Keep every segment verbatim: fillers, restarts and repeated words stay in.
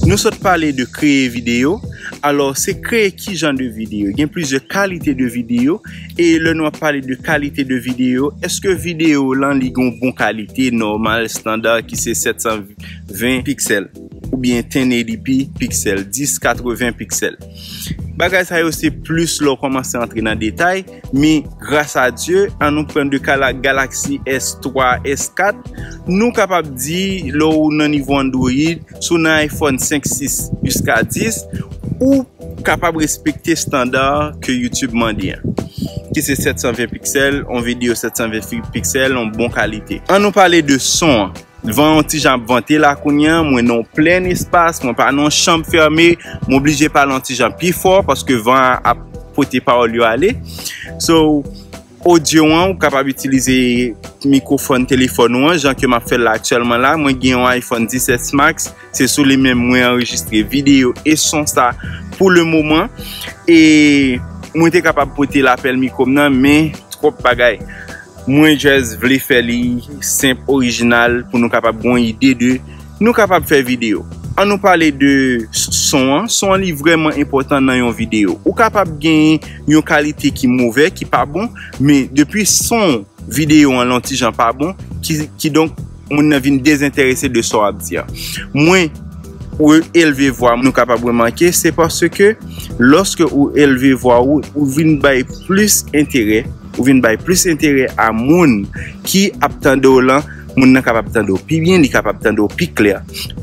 Nou sot pale de kreye videyo. Alò, se kreye ki jan de videyo? Gen plizyè kalite de videyo, e lè nou ap pale de kalite de videyo, èske videyo lan li gen yon bon kalite nòmal, estanda, ki se sèt san ven piksèl, oubyen ten eighty p piksèl, dis katreven piksèl? Bagay sa yo se plis lè w kòmanse antre nan detay, men gras a Dye, an nou pran de ka la Galaxy S twa, S kat, nou kapab di lè w nan nivo Android, si w nan iPhone senk, sis jiska dis, ou kapab respekte estanda ke YouTube mande an, ki se sèt san ven piksèl, yon videyo sèt san ven fi-, piksèl, yon bon kalite. An nou pale de son an. Van yon ti jan ap vante la kounye a, mwen nan yon plen espas, mwen pa nan yon chanm fèmen, mwen oblije pale yon ti jan pi fò paske van an ap pote pawòl yo ale. So, odyo an, ou kapab itilize mikwofòn telefòn ou an, jan ke m ap fè l la aktyèlman la. Mwen gen yon iPhone disèt Max, se sou li menm mwen anrejistre videyo e son sa pou le moman. E mwen te kapab pote lapèl mikwo m nan, men twòp bagay. Mwen just vle fè li senp, orijinal, pou nou kapab gen yon ide de nou kapab fè videyo. An nou pale de s-, son an. Son an li vrèman enpòtan nan yon videyo. Ou kapab gen yon kalite ki movè, ki pa bon, men depi son videyo an lè yon ti jan pa bon, ki, kidonk moun nan vin dezenterese de sa w ap di a. Mwen, ou elve vwa, nou kapab remake, se paske lòske ou elve vwa ou, ou vin bay plis enterè, ou vin bay plis enterè a moun ki ap tande w lan, moun nan kapab tande w pi byen, li kapab tande w pi klè.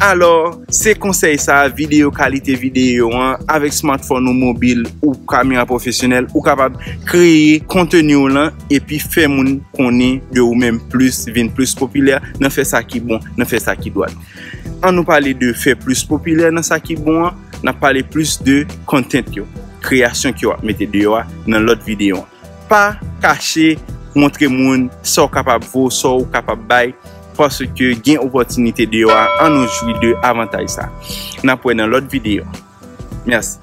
Alò, se konsèy sa, videyo, kalite videyo an, avèk smartphone ou mobil ou kamera pwofesyonèl, ou kapab kreye konteni w lan epi fè moun konnen de ou menm plis, vin plis popilè nan fè sa ki bon, nan fè sa ki dwat. An nou pale de fè plis popilè nan sa ki bon an, n ap pale plis de content yo, kreyasyon ke w ap mete deyò a nan lòt videyo an. Pa kache, montre moun sa w kapab vo, sa w kapab bay, paske gen opòtinite deyò a, an nou jwi de avantaj sa. N ap wè nan lòt videyo. Mèsi.